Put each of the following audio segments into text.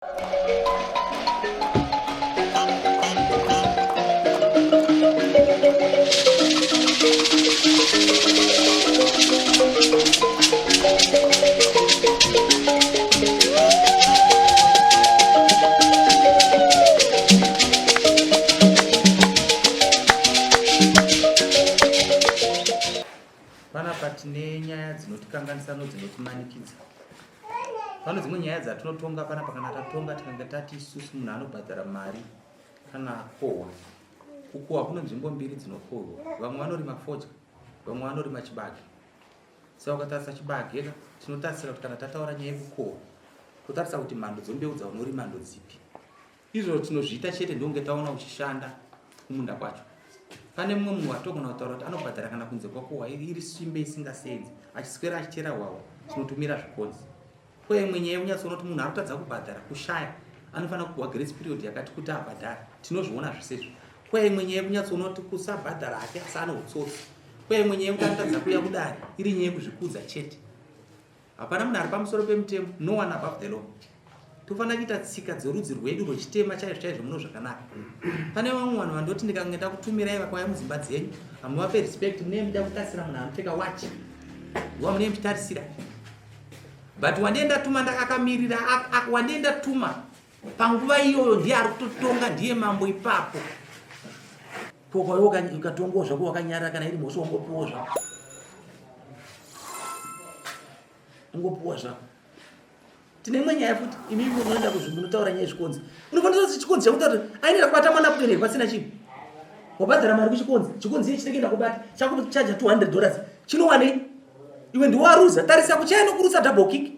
Panapa tine nyaya dzinotikanganisa nodzinotimanikidza. Pane dzimwe nyaya dzatinotonga panapa kana tatonga tikange tati isusu munhu anobhadhara mari kana akohwa. Kukohwa kune nzvimbo mbiri dzinokohwa. Vamwe vanorima fodya, vamwe vanorima chibage. Saka ukatarisa chibage ka tinotarisira kuti kana tataura nyaya yekukohwa totarisa kuti mhando dzembeu dzaunorima ndodzipi. Izvo tinozviita chete ndokunge taona uchishanda kumunda kwacho. Pane mumwe munhu watogona kutaura kuti anobhadhara kana kunze kwakohwa iri simbe isingasenzi achiswera achichera hwahwa tinotumira zvikonzi. Ko imwe nyaya yekunyatsoona kuti munhu arikutadza kubhadhara kushaya anofanira kupiwa grace period yakati kuti abhadhare tinozviona zvese izvo. Ko imwe nyaya yekunyatsoona kuti kusabhadhara hake asi ane utsotsi. Ko imwe nyaya yekuti anotadza kuuya kudare iri nyaya yekuzvikudza chete. Hapana munhu ari pamusoro pemutemo, no one above the law. Tofanira kuita tsika dzorudzi rwedu rwechitema chaizvo chaizvo muno zvakanaka. Pane vamwe vanhu vandoti ndikange ndakutumirai vakauya mudzimba dzenyu, hamuvape respect, munee muchida kutarisira munhu anopfeka watch. Wa munee muchitarisira. But wandiye ndatuma ndakamirira, wandiye ndatuma panguva iyoyo ndiye ari kutotonga, ndiye mambo ipapo. Ko kwayo ukatongowo zvako wakanyarara kana iri mhosva ungopiwo zvako. Ungopiwa zvako. Tine imwe nyaya futi imi munoenda kuzvimbo munotaura nyaya yezvikonzi. Unofanira kuti chikonzi chakuta kuti ainoenda kubata mwana kutoenda pasina chinhu. Wabhadhara mari kuchikonzi, chikonzi iye chinenge kubata chakuchaja 200 dollars. Chinowanei? Iwe ndiwaruza, tarisa kuchaya nokurutsa double kick.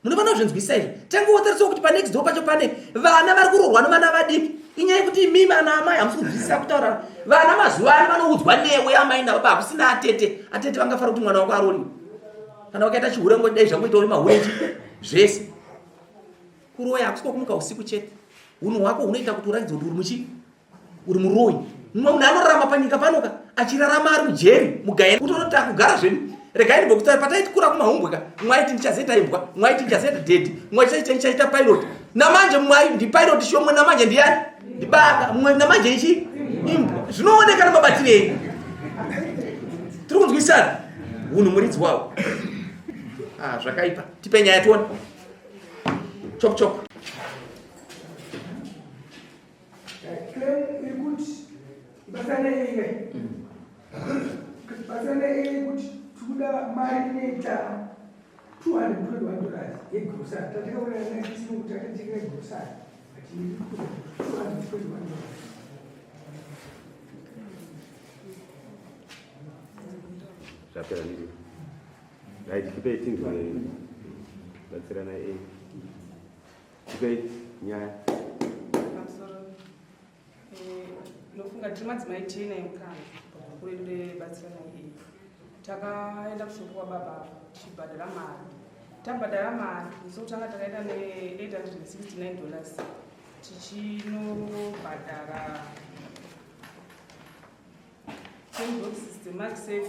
Munofanira kuzvinzwisisa izvi. Tange wotarisawo kuti panext door pacho pane vana vari kuroorwa nevana vadiki. Inyaya yekuti imimi ana amai hamusi kunzwisisa kutaura. Vana mazuva ano vanoudzwa newe amai nababa hakusina atete. Atete vangafara kuti mwana wako aroorwe. Kana wakaita chihure ngo dai zvangoita uri mahure zvese. Kuroya hakusi kwokumuka usiku chete. Hunhu hwako hunoita kuti uratidze kuti uri muchii? Uri muroyi. Mumwe munhu anorarama panyika panoka achirarama ari mujeri mugayeni kutoona kuti akugara zvedu. Regai ndimbokutaura pataitikura kumahumbwe ka mumwe aiti ndichazoita imbwa, mumwe aiti ndichazoita daddy, mumwe aiti ndichaita pilot. Namanje mumwe aiti ndipilot shomwe namanje ndiyani? Ndibaba. Mumwe namanje ichi imbwa. Zvinooneka nemabatiro enyu. Tiri kunzwisana? Hunhu muridzi wawo. Ah, zvakaipa. Tipe nyaya tione. Chop chop. Claim iri kuti batsana iye. Batsana iye kuti tikuda mari inoita 221 dollars yegrocery. Tatakaona natisino kuti akatenga grocery. But iri kuda 221 dollars. Zvapera ndiri. Right, tipei tinzwe batsirana ei. Tipei nyaya. Pamusoro eh, ndinofunga tiri madzimai tena emukana pabhuku redu rebatsirana iyi. Takaenda kusoko kwababa tichibhadhara mari. Tabhadhara mari musi wekutanga takaenda ne869 dollars tichinobhadhara 10 boxes dzemaxef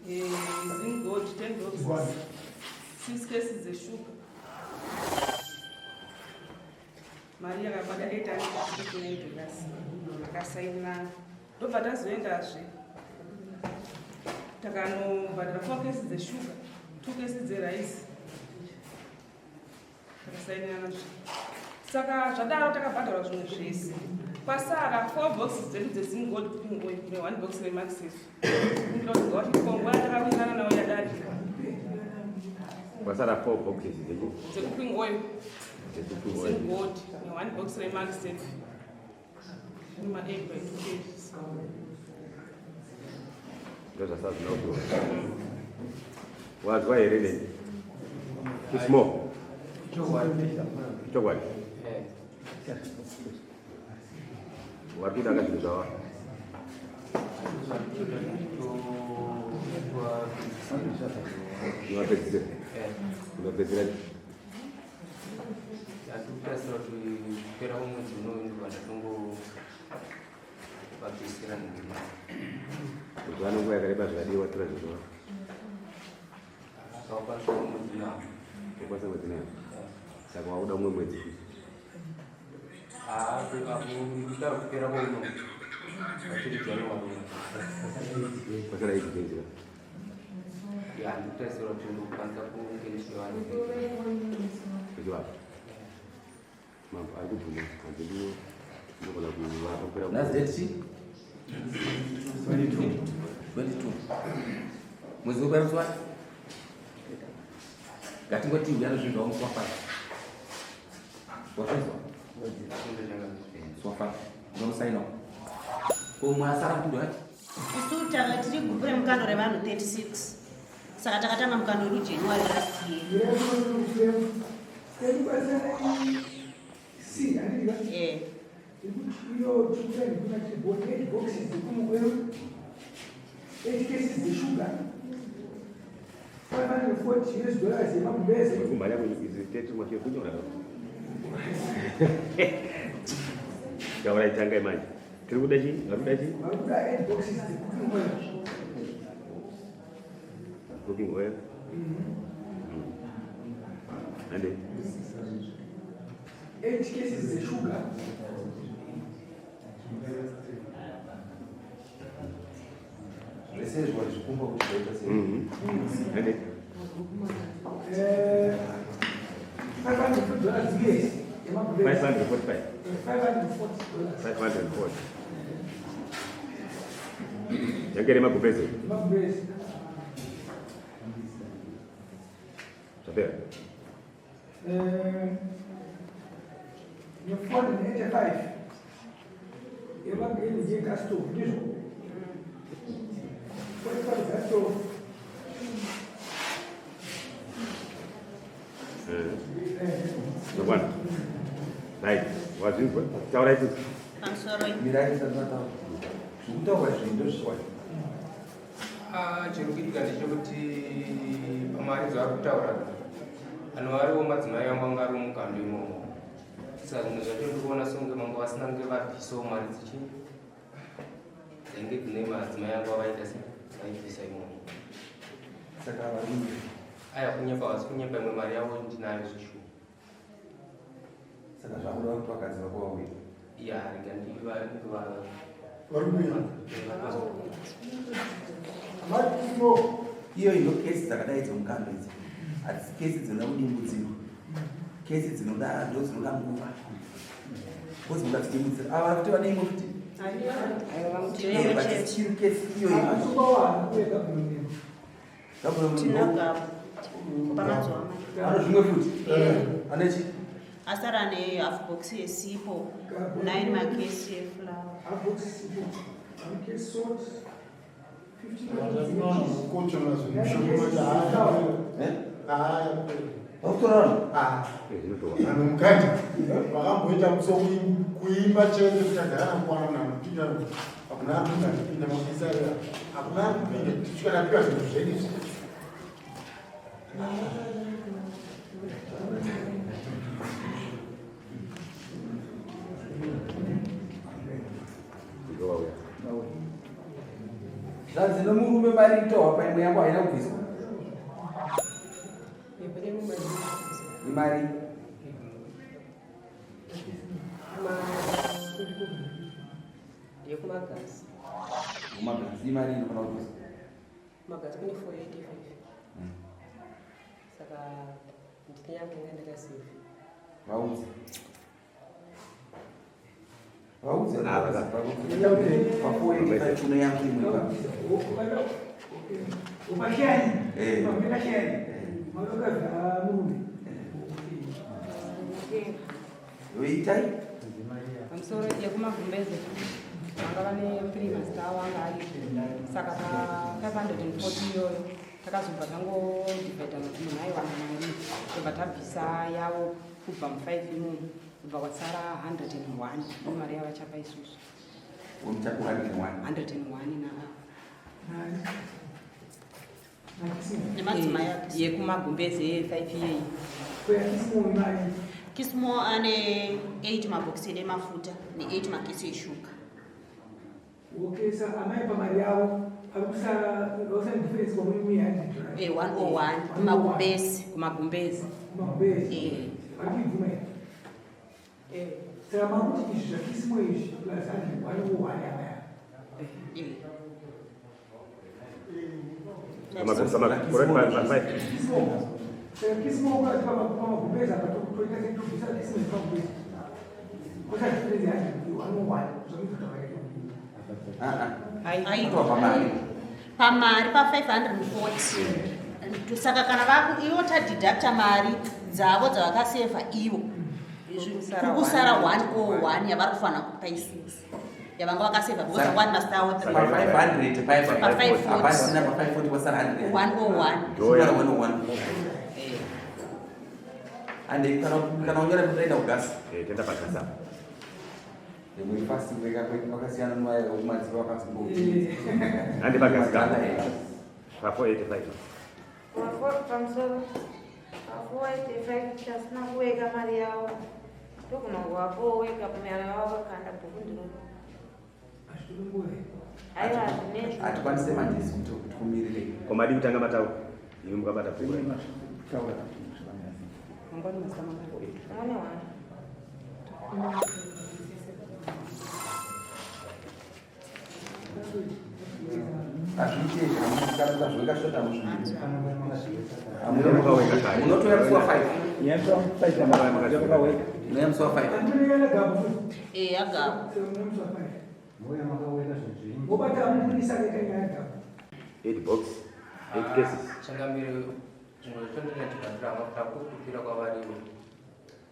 Zim gold 10 boxes. 6 cases dzeshuga. Mari yakabada 859 dollars. Akasainirana. Ndobva tazoendazve. Takanobhadhara 4 cases dzeshuga, 2 cases dzerice. Takasainirana zve. Saka zvadaro takabhadharwa zvimwe zvese. Kwasara 4 boxes dzedu dzeZim Gold Cooking Oil ne 1 box reMaxis. Kumbira kuti ngawachikongwa takawirirana nawo yadarika. Kwasara 4 boxes dzedu dzeCooking Oil. DzeCooking Oil. Zim Gold ne 1 box reMaxis. Ma 8 by 2 kgs. Ndozvasazvina kupiwa. Wazwa here neni? Kismo. Chokwadi. Wari kuda ka zvinhu zvava. Unopedzisira. Unopedzisira. Ndakutarisira kuti kupera kwemwedzi unoyu ndobva ndatongovabvisira ndima. Zvano nguva yakareba zvadii watora zvinhu zvavo? Akakwanisa mwedzi navo. Ukwanisa mwedzi 9. Saka wakuda umwe mwedzi futi. Ndikuda kupera kweuno. Vachiri January. Kwasara 8 days. Ya, ndikutarisira kuti ndikukwanisa kunge ndichiwana. Uchivapa. Mambo ari kubvuma hanzi ndiwo ndinogona kuvapa kupera. Last date chi? 22. 22. Mwedzi wopera musi wani? Ngatingoti uya nozvinhu musi wa 5. Wazvinzwa? Musi wa 5. Unomusainawo. Umwe asara kuti ati? Isu tanga tiri gurupu remukando revanhu 36, saka takatanga mukando wedu January last year. C, handika? Eh. Iyo tikuda ndikuna tibot 8 boxes dzecooking oil, 8 cases dzeshuga, 540 US dollars yemagumbeze. Kumhanya izi tete mwake kunyora. Taura itanga manje. Tiri kuda chii? Vari kuda chii? Vari kuda 8 boxes dzecooking oil. Cooking oil. Ande. 8 cases dzeshuga. Zvese izvo zvikumba kuti zvaita sei? Ande. 540 dollars US yemagumbeze. 545. 540 dollars. 540. Yange remagumbeze. Yemagumbeze. Zvapera. Ne485 yegas stove, ndizvo? 45 gas stove. Zvakwana. Right. Wazvinzwa. Taura isusu. Pamusoro. Mirai sanataura zvikutaurwa izvi ndozviwai. Chiri kuitika ndechekuti pamari dzavari kutaura, vanhu variwo madzimai vangu vanga ari mukando imomo. Saka zvinhu zvacho ndikuona songe manga vasina kunge vabvisawo mari dzichi dzainge dzine madzimai angu avaita se vaibvisa imomo. Saka varume Aya, kunyepa vasi kunyepa, imwe mari yavo ndinayo zvishuwa. Saka zvakuda kuti vakadzi vako vauye? Ya, rega ndiva Varume. Matimo. Iyo ino kesi dzakadai dzemukando idzi hadzisi kesi dzinoda kudimbudzirwa. Kesi dzinoda ndo dzinoda nguva, because mukadzidimbudzira ava futi vane imwe futi. Tine But chete. still kesi iyo imanje. Tina gabu pamazuva mai. Ano zvimwe futi anechi? Asara nehalf box yesipo, 9 makesi eflour. Half box sipo, one case salt, 15. Kochona zvinhu. Eh? Vakutora vanhu. Zvinotowa. Vanhu mukati vakamboita muso kuimba chete kuti agara nakwana munhu anopinda, hakuna munhu anopinda mabisa, hakuna anopinda tisvika tapiwa zvinhu zvedu izvi. Ndovauya. Zvanzi nomurume mari itohwa paimwe yangu haina kubviswa. Pane imwe mari. Imari? Yekumagasi. Kumagasi imari inofana kubviswa? Magasi kune 485, saka ndine yangu inga ndakaseva. Vaudze, vaudze. Ah, Pa485 kuno yangu imwe pa Upashani. Eh. Pamela madoka murume. Yoitai. Pamusoro, yekumagumbeze vanga vane 3 mazita avo anga aripo, saka pa 540 iyoyo takazobva tangodhivhaidha munhu aiwana mari, tobva tabvisa yavo kubva mu5 imomo, kubva kwasara 101, ndo mari yavachapa isusu. Muchapo 101? 101 na Nemadzimai ake. Yekumagumbeze ye5 iyeyi. Kismo ane 8 mabhokisi emafuta ne8 makesi eshuga. Okay, saka amai pamari yavo. 101 kumagumbezi. Kumagumbezi. Eh. Saka makuti izvi zvakisimo izvi plus 101 yamaya. Saka kisimo kurati pamagumbezi apa toita setobvisa kisimo pamagumbezi. Kosa difference ya 101 zvamizvataura. Aiwa. Pamari pa540, saka kana vaku ivo tadeducta mari dzavo dzavakasevha ivo, kuri kusara 101 yavari kufanira kupa isusu, yavanga vakasevha, because one master Pa 500 Pa 540. Hapasina pa 540, pasara 100. 101. Pasara 101. Ande kana unyora toenda kugasi. Tenda pagasi apa. Muri fast vakasiyana nemadziva vakasimbo. Handi pagasi ka pa 485. Pamusoro pa485, tasina kuweka mari yavo, ndogona kuvapoweka mari yavo vakanda bhuku ndiro. Aiwa, hazvinezvo. Hatikwanise manje kuti tikumirire. Komadi kutanga mataura imi mukabata bhuku. Mangwani mazita mangani? Mone one. Hazviite zvoika shota. Mukaweka kare. Munotoya musi wa5. Munoya musi wa5. Eh, agabo. Wobata mupurisa akaita nyaya gabo. 8 box, 8 cases. Changamire, zvimwe zvacho ndinachibhadhira mafuta kukumbira kwavariwo.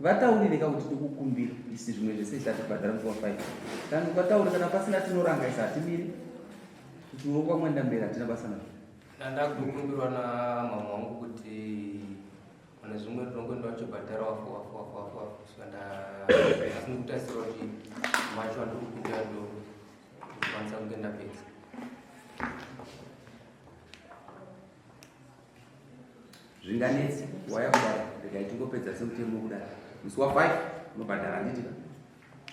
Vataurire ka kuti tikukumbira isi zvimwe zvese tatibhadhara musi wa5. Kana ukataura, kana pasina tinoranga, isa hatimiri kuti urongwa mwenda mberi, hatina basa nazvo. Ndandakutokumbirwa namama wangu kuti pane zvimwe ndinongoenda uchibhadhara wafu wafu wafu wafu wafu, kusvika nda, asi ndikutarisira kuti macho andiri kukumbira ndo ndikwanisa kunge ndapedza. Zvinganetsi waya kudai, regai tingopedza semutemo kudai. Musi wa5 unobhadhara, handitika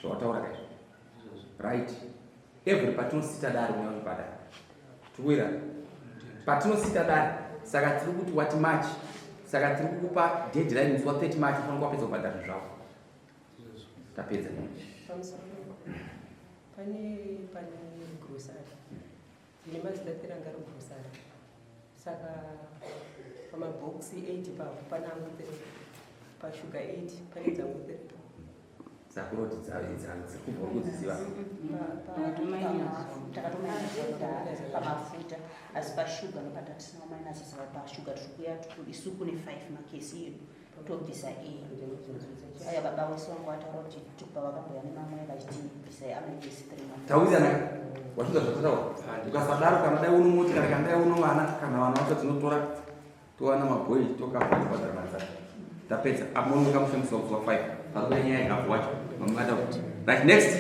zvawataura kaizvo? Right, every patinosita dare unoya uchibhadhara. Tikuwira patinosita dare, saka tiri kuti wati March, saka tiri kukupa deadline musi wa30 March, ufanira wapedza kubhadhara zvinhu zvako. Tapedza. Pamusoro, pane grocery, ndine mazita tiranga regrocery, saka pamabhokisi 8 papo pane angu 3, pashuga 8 pane dzangu 3. Dzakuroti dziri kubva uri kudziziva? Takatomainasa pamafuta, asi pashuga nopatatisina kumainasa. Saka pashuga tiri kuya isu kune 5 makesi edu, tobvisa e aya. Baba wese wangu ataura kuti tikupa vakamboya nemamwe vachiti bvisai amakesi 3. Taurirana, wazvinza zvatataura. Ukasadaro, kana dai unomoti kana dai uno vana, kana vana vacho tinotora, towana mabhoi, tokabhadhara mari dzake. Tapedza apo. Munoka mushe musi wa5 parikuya nyaya yekabvu wacho mamungata kuti. Right, next.